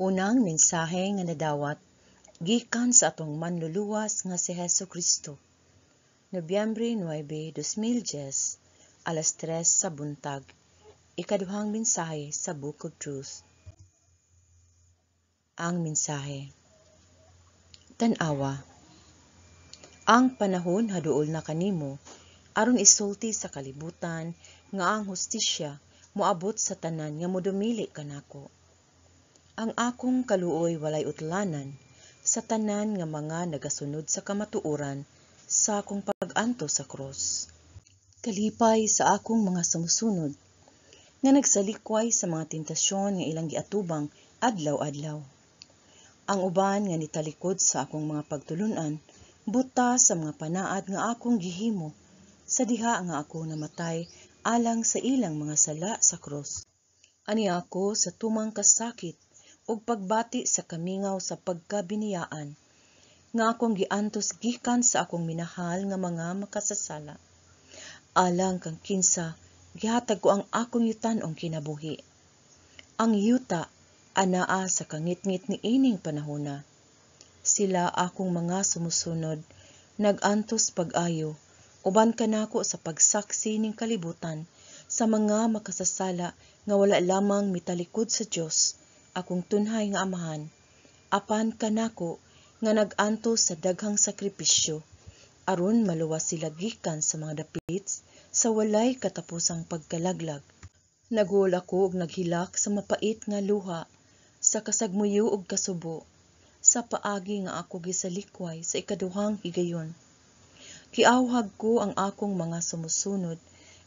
Unang mensahe nga nadawat gikan sa atong Manluluwas nga si Hesus Kristo. Nobyembre 9, 2010, alas 3 sa buntag. Ikaduhang mensahe sa Book of Truth. Ang mensahe. Tan-awa. Ang panahon haduol na kanimo aron isulti sa kalibutan nga ang hustisya moabot sa tanan nga modumili kanako. Ang akong kaluoy walay utlanan sa tanan nga mga nagasunod sa kamatuoran sa akong pag-antos sa krus. Kalipay sa akong mga sumusunod nga nagsalikway sa mga tentasyon nga ilang giatubang adlaw-adlaw. Ang uban nga nitalikod sa akong mga pagtulun-an buta sa mga panaad nga akong gihimo sa diha nga ako namatay alang sa ilang mga sala sa krus. Ani ako sa tumang kasakit ug pagbati sa kamingaw sa pagkabiniyaan nga akong giantos gikan sa akong minahal nga mga makasasala. Alang kang kinsa gihatag ko ang akong yutan-ong kinabuhi. Ang yuta anaa sa kangitngit niining panahona. Sila, akong mga sumusunod, nag-antos pag-ayo uban kanako sa pagsaksi ning kalibutan sa mga makasasala nga wala lamang mitalikod sa Dios, akong tunhay nga Amahan, apan kanako nga nag-antos sa daghang sakripisyo aron maluwas sila gikan sa mga dapit sa walay katapusang pagkalaglag. Naguol ako og naghilak sa mapait nga luha sa kasagmuyo ug kasubo sa paagi nga ako gisalikway sa ikaduhang higayon. Giawhag ko ang akong mga sumusunod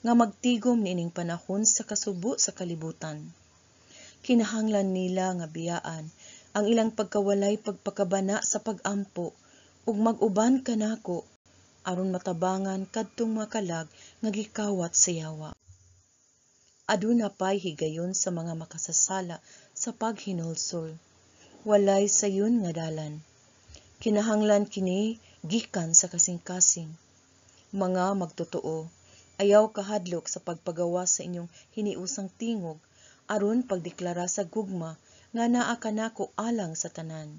nga magtigom niining panahon sa kasubo sa kalibutan. Kinahanglan nila nga biyaan ang ilang pagkawalay pagpakabana sa pag-ampo ug mag-uban kanako aron matabangan kadtong mga kalag nga gikawat sa yawa. Aduna pay higayon sa mga makasasala sa paghinulsol. Walay sayon nga dalan. Kinahanglan kini gikan sa kasing-kasing. Mga magtotoo, ayaw kahadlok sa pagpagawas sa inyong hiniusang tingog aron pagdeklara sa gugma nga naa kanako alang sa tanan.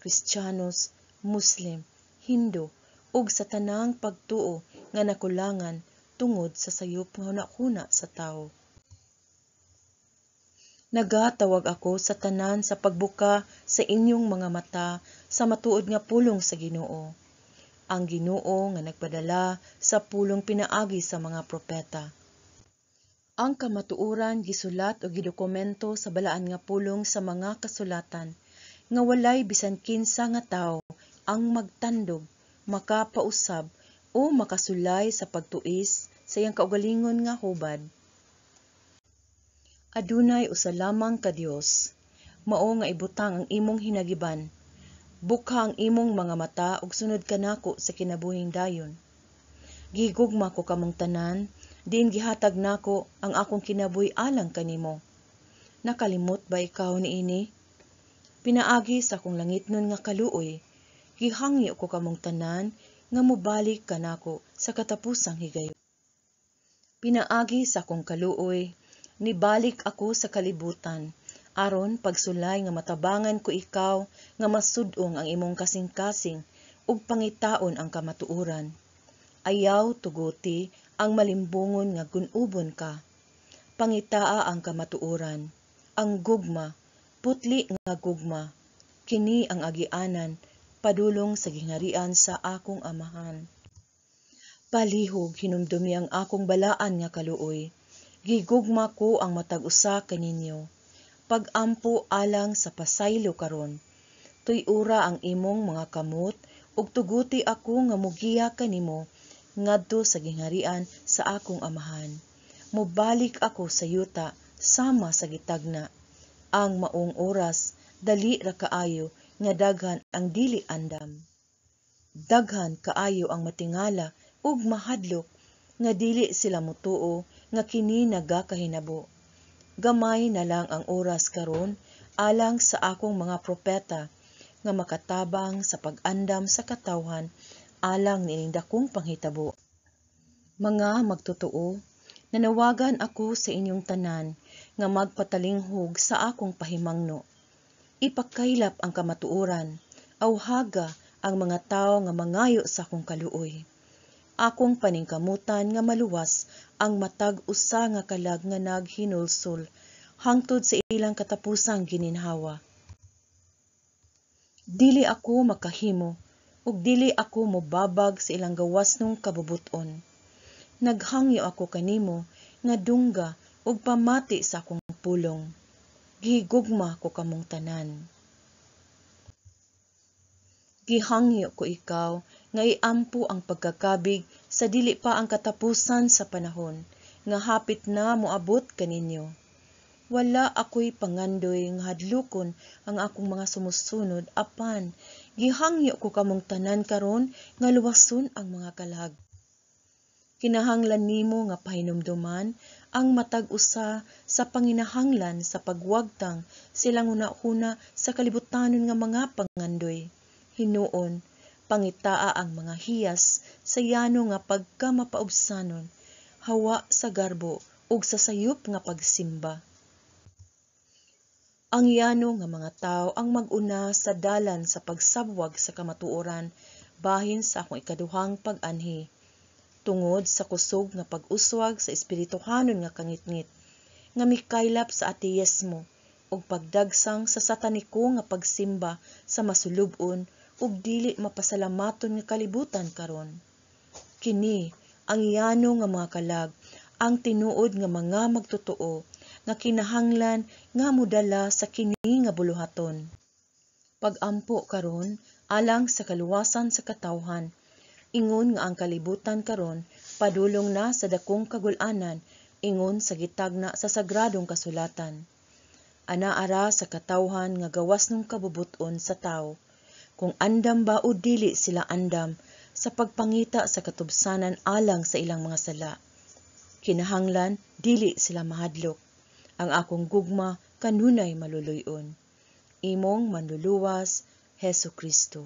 Kristiyanos, Muslim, Hindu ug sa tanang pagtuo nga nakulangan tungod sa sayop nga hunahuna sa tawo. Nagatawag ako sa tanan sa pagbuka sa inyong mga mata sa matuod nga pulong sa Ginoo. Ang Ginoo nga nagpadala sa pulong pinaagi sa mga propeta. Ang kamatuoran gisulat o gidokumento sa balaan nga pulong sa mga kasulatan nga walay bisan kinsa nga tawo ang magtandog, makapausab o makasulay sa pagtuis sa iyang kaugalingon nga hubad. Adunay usa lamang ka Dios, mao nga ibutang ang imong hinagiban. Bukha ang imong mga mata ug sunod kanako sa kinabuhing dayon. Gigugma ko kamong tanan, diin gihatag nako ang akong kinabuhi alang kanimo. Nakalimot ba ikaw niini? Pinaagi sa akong langitnon nga kaluoy, gihangyo ko kamong tanan nga mobalik kanako sa katapusang higayon. Pinaagi sa akong kaluoy, nibalik ako sa kalibutan aron pagsulay nga matabangan ko ikaw nga masud-ong ang imong kasing-kasing ug pangitaon ang kamatuoran. Ayaw tuguti ang malimbungon nga gun-ubon ka. Pangitaa ang kamatuoran, ang gugma, putli nga gugma. Kini ang agianan padulong sa gingharian sa akong Amahan. Palihog hinumdumi ang akong balaan nga kaluoy. Gigugma ko ang matag usa kaninyo. Pag-ampo alang sa pasaylo karon. Tuy-ura ang imong mga kamot ug tuguti ako nga mogiya kanimo ngadto sa gingharian sa akong Amahan. Mobalik ako sa yuta sama sa gitagna. Ang maong oras dali ra kaayo nga daghan ang dili andam. Daghan kaayo ang matingala ug mahadlok nga dili sila motuo nga kini nagakahinabo. Gamay na lang ang oras karon alang sa akong mga propeta nga makatabang sa pag-andam sa katawhan alang niining dakong panghitabo. Mga magtotoo, nanawagan ako sa inyong tanan nga magpatalinghog sa akong pahimangno. Ipakaylap ang kamatuoran, awhaga ang mga tawo nga mangayo sa akong kaluoy. Akong paningkamutan nga maluwas ang matag usa nga kalag nga naghinulsol hangtod sa ilang katapusang gininhawa. Dili ako makahimo ug dili ako mobabag sa ilang gawasnong kabubut-on. Naghangyo ako kanimo nga dungga ug pamati sa akong pulong. Gihigugma ko kamong tanan. Gihangyo ko ikaw nga iampo ang pagkakabig sa dili pa ang katapusan sa panahon nga hapit na moabot kaninyo. Wala ako'y pangandoy nga hadlokon ang akong mga sumusunod, apan gihangyo ko kamong tanan karon nga luwason ang mga kalag. Kinahanglan nimo nga pahinumduman ang matag usa sa panginahanglan sa pagwagtang silang hunahuna sa kalibutanon nga mga pangandoy. Hinuon, pangitaa ang mga hiyas sa yano nga pagkamapaubsanon, hawa sa garbo ug sa sayop nga pagsimba. Ang yano nga mga tawo ang mag-una sa dalan sa pagsabwag sa kamatuoran bahin sa akong ikaduhang pag-anhi, tungod sa kusog nga pag-uswag sa espirituhanon nga kangitngit nga mikaylap sa ateismo ug pagdagsang sa sataniko nga pagsimba sa masulub-on ug dili mapasalamaton nga kalibutan karon. Kini ang yano nga mga kalag ang tinuod nga mga magtotoo nga kinahanglan nga modala sa kini nga buluhaton. Pag-ampo karon alang sa kaluwasan sa katawhan, ingon nga ang kalibutan karon padulong na sa dakong kagul-anan ingon sa gitagna sa sagradong kasulatan. Anaa ra sa katawhan nga gawasnong kabubut-on sa tawo, kung andam ba o dili sila andam sa pagpangita sa katubsanan alang sa ilang mga sala. Kinahanglan dili sila mahadlok. Ang akong gugma kanunay maluluy-on. Imong Manluluwas, Hesu Kristo.